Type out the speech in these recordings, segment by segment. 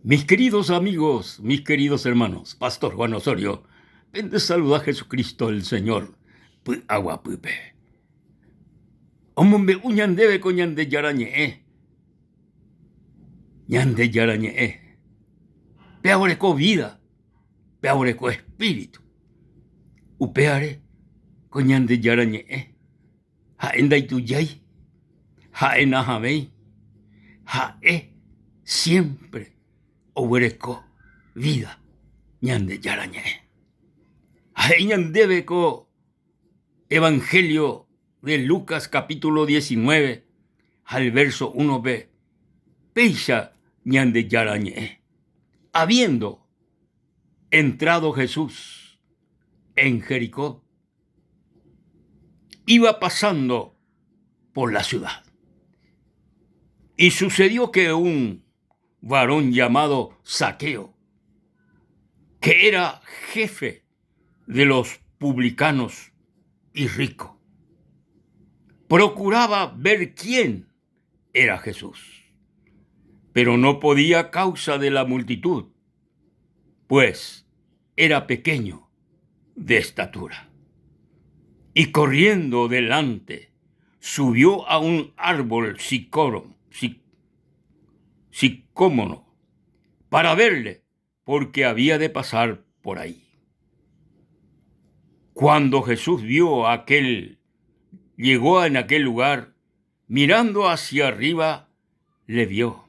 Mis queridos amigos, mis queridos hermanos, Pastor Juan Osorio, pende saluda Jesucristo el Señor, py'aguapýpe. Omombe'u ñandéve ko Ñandejára Ñe'ẽ, Ñandejára Ñe'ẽ, pe aguereko vida, pe aguereko espíritu. Upévare ko Ñandejára Ñe'ẽ Ha'e ndaitujái, ha'e nahavẽi, ha'e siémpre oguereko vída Ñandejára Ñe'ẽ. Ha he'i ñandéve ko Evangelio de Lucas capítulo 19 ha el verso 1-pe, péicha Ñandejára Ñe'ẽ, Habiendo entrado Jesús en Jericó, iba pasando por la ciudad. Y sucedió que un varón llamado Zaqueo, que era jefe de los publicanos y rico, procuraba ver quién era Jesús, pero no podía a causa de la multitud, pues era pequeño de estatura. Y corriendo delante, subió a un árbol sicoro, sicómono para verle, porque había de pasar por ahí. Cuando Jesús vio a aquel, llegó en aquel lugar, mirando hacia arriba, le vio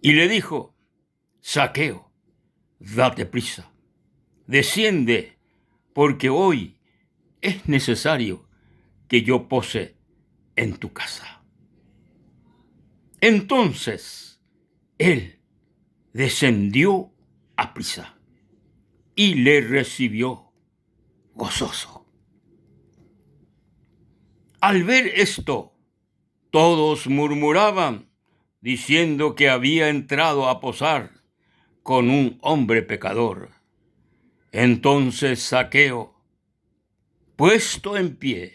y le dijo, Zaqueo, date prisa, desciende, porque hoy es necesario que yo pose en tu casa. Entonces él descendió a prisa y le recibió gozoso. Al ver esto, todos murmuraban, diciendo que había entrado a posar con un hombre pecador. Entonces Zaqueo, puesto en pie,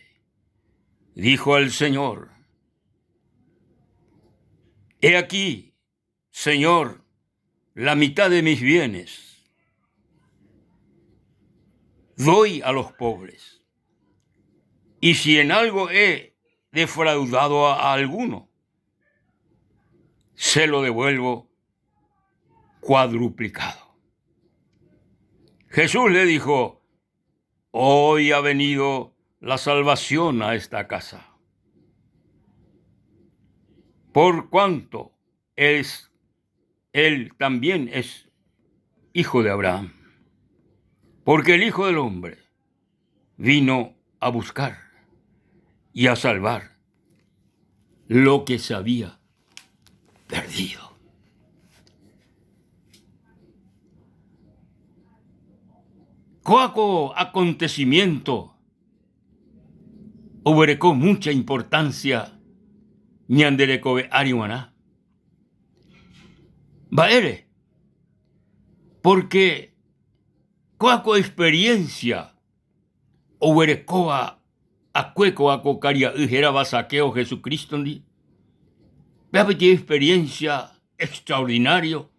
dijo al Señor, He aquí, Señor, la mitad de mis bienes doy a los pobres. Y si en algo he defraudado a alguno, se lo devuelvo cuadruplicado. Jesús le dijo, hoy ha venido la salvación a esta casa. Por cuanto es, él también es hijo de Abraham. Porque el Hijo del Hombre vino a buscar y a salvar lo que se había perdido. Kóa ko acontecimiento oguereko mucha importancia ñande rekove ári g̃uarã. Mba'ére? Porque kóa ko experiencia oguerekóva akue kóa ko karia'y hérava Zaqueo Jesucristo-ndi, péva peteĩ experiencia extraordinario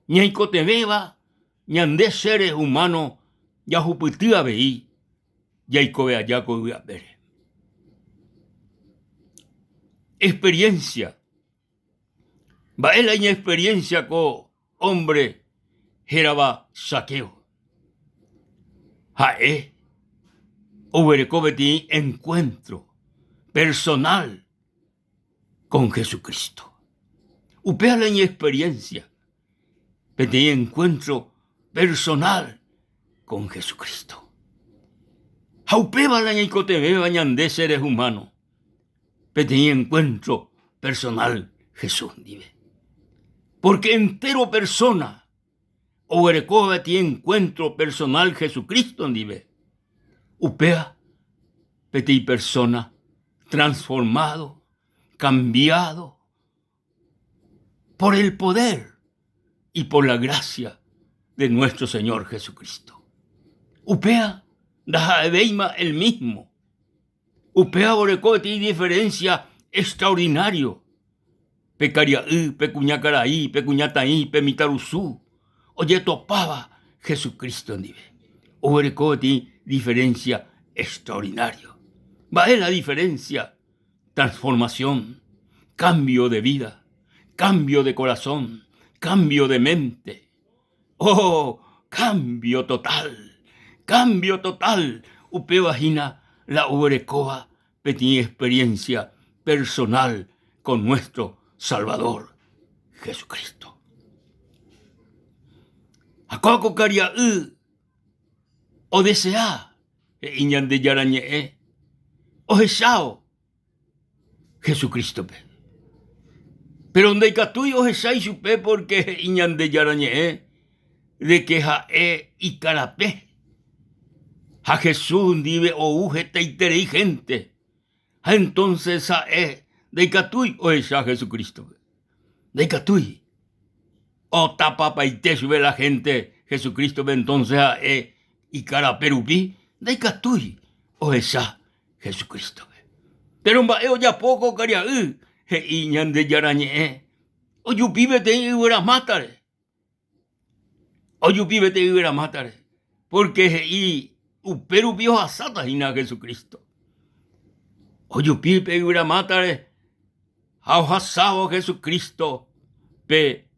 ñaikotevẽva Ñande seres humano jahupyty avei jaikove aja ko yvy apére. Experiencia. Mba'e la iñexperiencia ko hombre hérava Zaqueo? Ha'e oguereko peteĩ encuentro personal con Jesucristo. Upéva la iñexperiencia, peteĩ encuentro personal con Jesucristo. Ha upéva la ñaikotevẽva ñande seres humanos, peteĩ encuentro personal Jesús ndive. Porque entero persona oguerekóva peteĩ encuentro personal Jesucristo ndive, upéva peteĩ persona transformado, cambiado por el poder y por la gracia de nuestro Señor Jesucristo. Upéva ndaha'evéima el mismo. Upéva oreko peteĩ diferencia extraordinario. Pe karia'y, pe kuñakarai, pe kuñataĩ, pe mitãrusu ojetopáva Jesucristo ndive, oguereko peteĩ diferencia extraordinario. Mba'e la diferencia? Transformación, cambio de vida, cambio de corazón, cambio de mente. Oh, cambio total, cambio total, upéva hína la oguerekóva peteĩ experiencia personal con nuestro Salvador Jesucristo. Ha kóva ko karia'y odesea he'i Ñandejára Ñe'ẽ ohechávo Jesucrístope. Péro ndaikatúi ohecha ichupe pórke he'i Ñandejára Ñe'ẽ de ke ha'e ikarape. Ha Jesús ndive ou hetaiterei hénte, ha entónses ha'e ndaikatúi ohecha Jesucrístope. Ndaikatúi. Otapapaite chupe la hénte Jesucrístope, entónses ha'e ikarape rupi ndaikatúi ohecha Jesucrístope. Péro mba'e ojapo ko karia'y? He'i Ñandejára Ñe'ẽ, ojupi peteĩ yvyramátare. Ojupi peteĩ yvyramátare, pórke he'i upérupi ohasáta hína Jesucristo. Ojupi pe yvyramátare ha ohasávo Jesucristo pe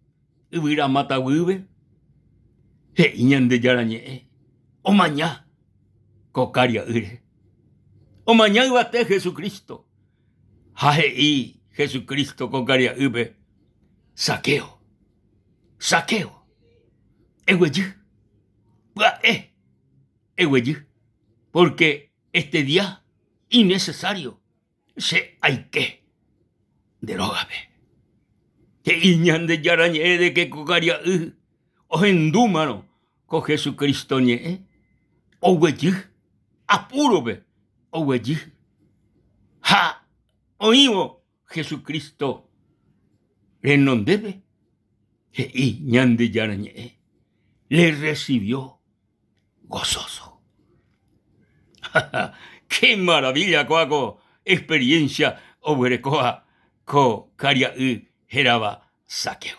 yvyramáta guýpe, he'i Ñandejára Ñe'ẽ, omaña ko karia'ýre. Omaña yvate Jesucristo ha he'i Jesucristo ko karia'ýpe, Zaqueo, Zaqueo, eguejy, pya'e eguejy, pórke este día innecesario che aike nde rógape. He'i Ñandejára ñe'ẽ de ke ko karia'y ohendúmarõ ko Jesucristo ñe'ẽ, oguejy, apúrope oguejy ha oĩvo Jesucristo renondépe, he'i Ñandejára ñe'ẽ, le recibió gozoso. Qué maravilla kóa ko experiencia oguerekóva ko karia'y hérava Zaqueo.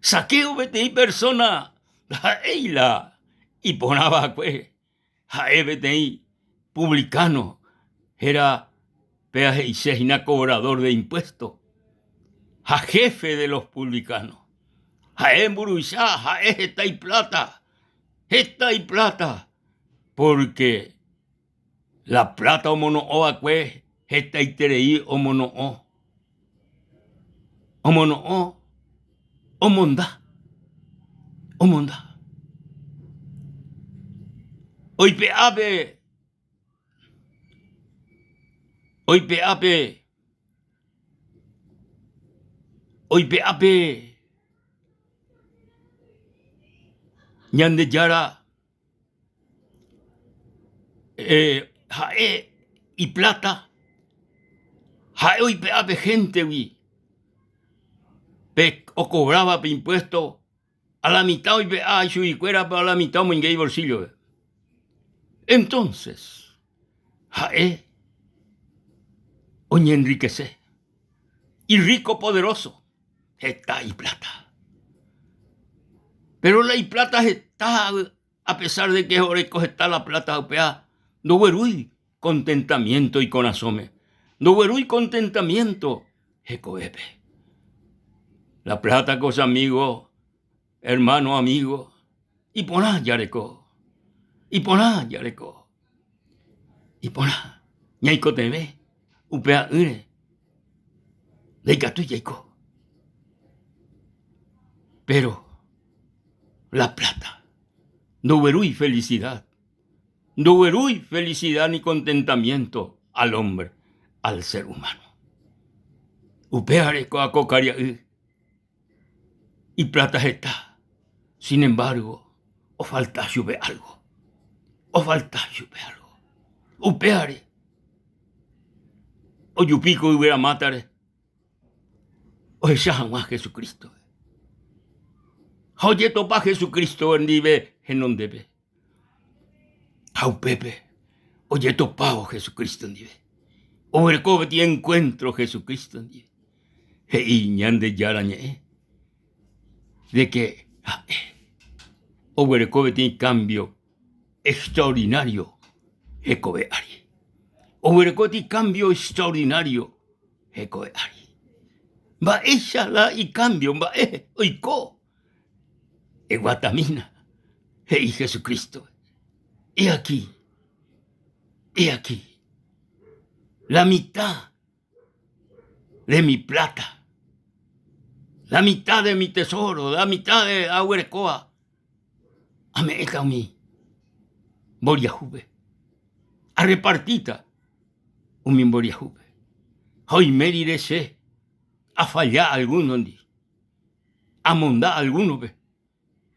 Zaqueo peteĩ persona ndaha'éi la iporã va'ekue, ha'e peteĩ publicano héra péa he'ise hína cobrador de impuesto ha jefe de los publicanos. Ha'e mburuvicha, ha'e heta ipláta, heta ipláta pórke la pláta omono'õ va'ekue hetaiterei omono'õ, omono'õ, omonda, omonda. Oipe'a pe, oipe'a pe, oipe'a pe Ñandejára ha'e ipláta, ha'e oipe'a pe héntegui pe okovráva pe impuésto, alamita oipe'a ichuguikuéra ha alamita omoinge ivolsíllope. Entónses ha'e oñenrikese, irríko poderóso. Heta ipláta. Péro la ipláta heta a pesar de ke oreko heta la pláta upéva ndoguerúi kontentamiénto ikorasõme, ndoguerúi kontentamiénto hekovépe. La pláta ko che amígo, ermáno, amígo, iporã jareko, iporã jareko, iporã ñaikotevẽ upea'ỹre. Ndaikatúi jaiko. Péro la pláta ndoguerúi felisidad, ndoguerúi felisidad ni kontentamiénto al ómbre, al ser umáno. Upévare ko'ã ko karia'y ipláta heta, sin embargo ofalta chupe álgo, ofalta chupe álgo. Upévare ojupi ko yvyramátare ohecha hag̃ua Jesucrístope. Ha ojetopa Jesucristo ndive henondépe. Ha upépe ojetopávo Jesucristo ndive, oguereko peteĩ enkuéntro Jesucristo ndive. He'i Ñandejára Ñe'ẽ de que ha'e oguereko peteĩ cambio extraordinario hekove ári. Oguereko peteĩ cambio extraordinario hekove ári. Mba'éicha la icambio, mba'e oiko? Eguatamína, he'i Jesucristo. He aquí, he aquí, la mitad de mi plata, la mitad de mi tesoro, la mitad de aguerekóva, ame'ẽta umi mboriahúpe, arrepartíta umi mboriahúpe. Ha oime rire che afalla algúnondi, amonda algúnope,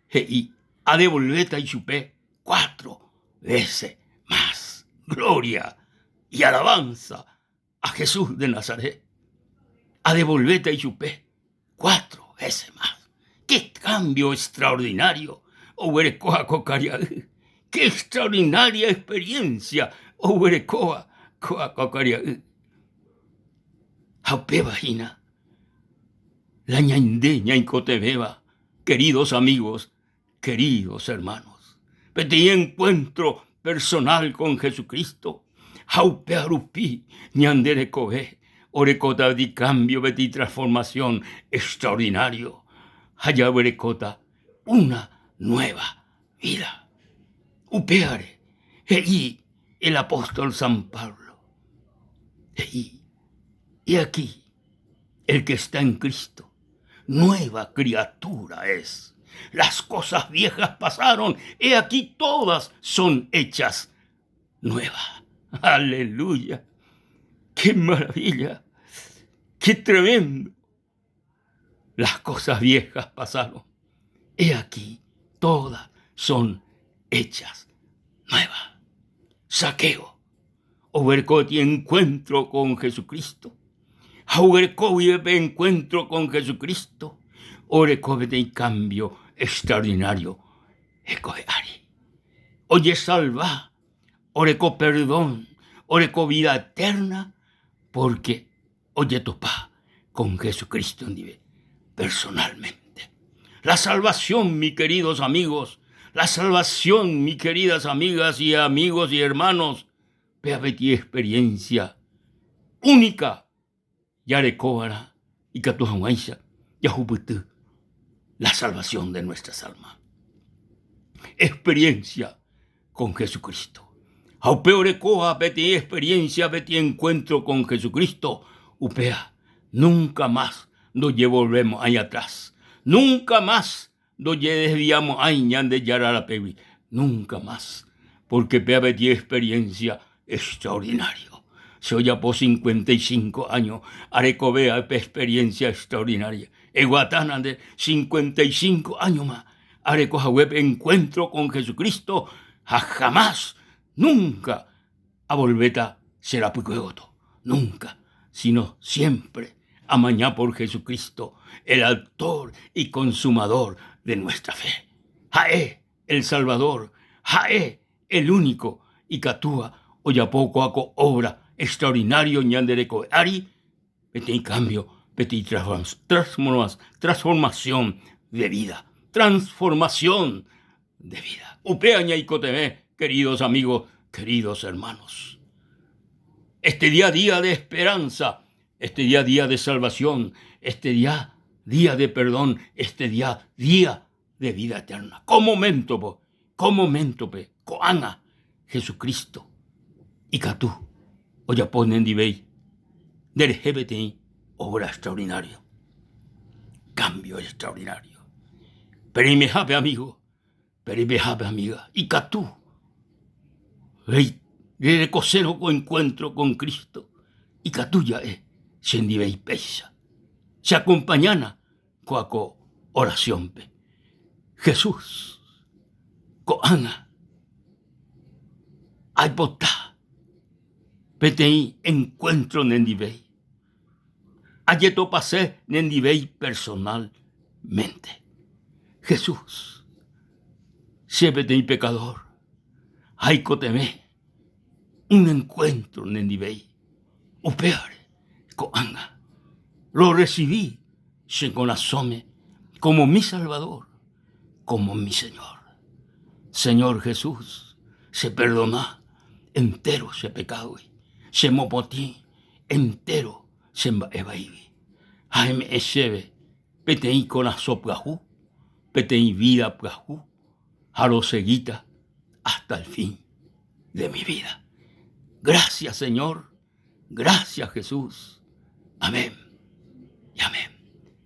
he'i, Adevolvéta ichupe cuatro vése mas. Gloria y alabanza a Jesús de Nazaret. Adevolvéta ichupe cuatro vése mas. Qué cambio extraordinario oguerekóva ko karia'y! Qué extraordinaria experiencia oguerekóva ko karia'y! Ha upéva hína la ñande ñaikotevẽva, queridos amigos, queridos hermanos. Peteĩ encuentro personal con Jesucristo ha upéva rupi ñande rekove orekóta peteĩ cambio, peteĩ transformación extraordinario ha jaguerekóta una nueva vida. Upévare he'i el apóstol San Pablo, he'i, He aquí, el que está en Cristo, nueva criatura es. Las cosas viejas pasaron, he aquí todas son hechas nuevas. Aleluya. Qué maravilla. Qué tremendo. Las cosas viejas pasaron. He aquí todas son hechas nuevas. Saqueo oguereko encuentro con Jesucristo. Ha oguereko guive encuentro con Jesucristo, oreko peteĩ cambio extraordinario hekove ári. Ojesalva, oreko perdón, oreko vida eterna, porque ojetopa con Jesucristo ndive personalmente. La salvación, mis queridos amigos, la salvación, mis queridas amigas y amigos y hermanos, péva peteĩ experiencia única jarekova'erã ikatu hag̃uáicha jahupyty la salvación de nuestras almas. Experiencia con Jesucristo. Ha upe orekóva peteĩ experiencia, peteĩ encuentro con Jesucristo, upéva nunca más ndojevolvemo'ãi atrás, nunca más ndojedesviamo'ãi Ñandejára rapégui, nunca más, porque péva peteĩ experiencia extraordinario. Che ojapo 55 años arekovéva pe experiencia extraordinaria. Eguatána nde 55 años-ma areko haguépe encuentro con Jesucristo ha jamás, nunca avolvéta che rapykue gotyo, nunca, sino siempre amaña por Jesucristo, el autor y consumador de nuestra fe. Ha'e el Salvador, ha'e el único ikatúva ojapo kóa ko obra extraordinario ñande rekove ári, peteĩ cambio, peteĩ transformación de vida, transformación de vida. Upéva ñaikotevẽ, queridos amigos, queridos hermanos. Este día, día de esperanza, este día, día de salvación, este día, día de perdón, este día, día de vida eterna. Ko momento-pe, ko momento-pe, ko'ág̃a Jesucristo ikatu ojapo nendivéi nderehe peteĩ obra extraordinaria, cambio extraordinario. Pereimehápe amigo, pereimehápe amiga, ikatu rerekosérõ ko encuentro con Cristo, ikatu ja'e chendivéi péicha. Che acompañána Kóa ko oración-pe. Jesús, ko'ág̃a aipota peteĩ encuentro nendivéi. Ajetopase nendivéi personalmente. Jesús, che peteĩ pecador, aikotevẽ un encuentro nendivéi. Upévare ko'ág̃a. Rorresivi che korasõme kómo mi Salvador, kómo mi Señor. Señor Jesús, cheperdona entéro che pekádogui, chemopotĩ entéro che mba'e vaígui, ha eme'ẽ chéve peteĩ korasõ pyahu, peteĩ vída pyahu, ha rosegíta hasta el fin de mi vida. Gracias, Señor. Gracias, Jesús. Amén. Y amén.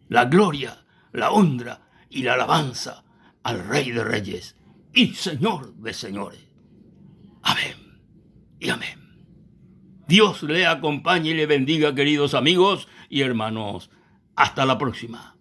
La gloria, la honra y la alabanza al Rey de Reyes y Señor de Señores. Amén y amén. Dios le acompañe y le bendiga, queridos amigos y hermanos. Hasta la próxima.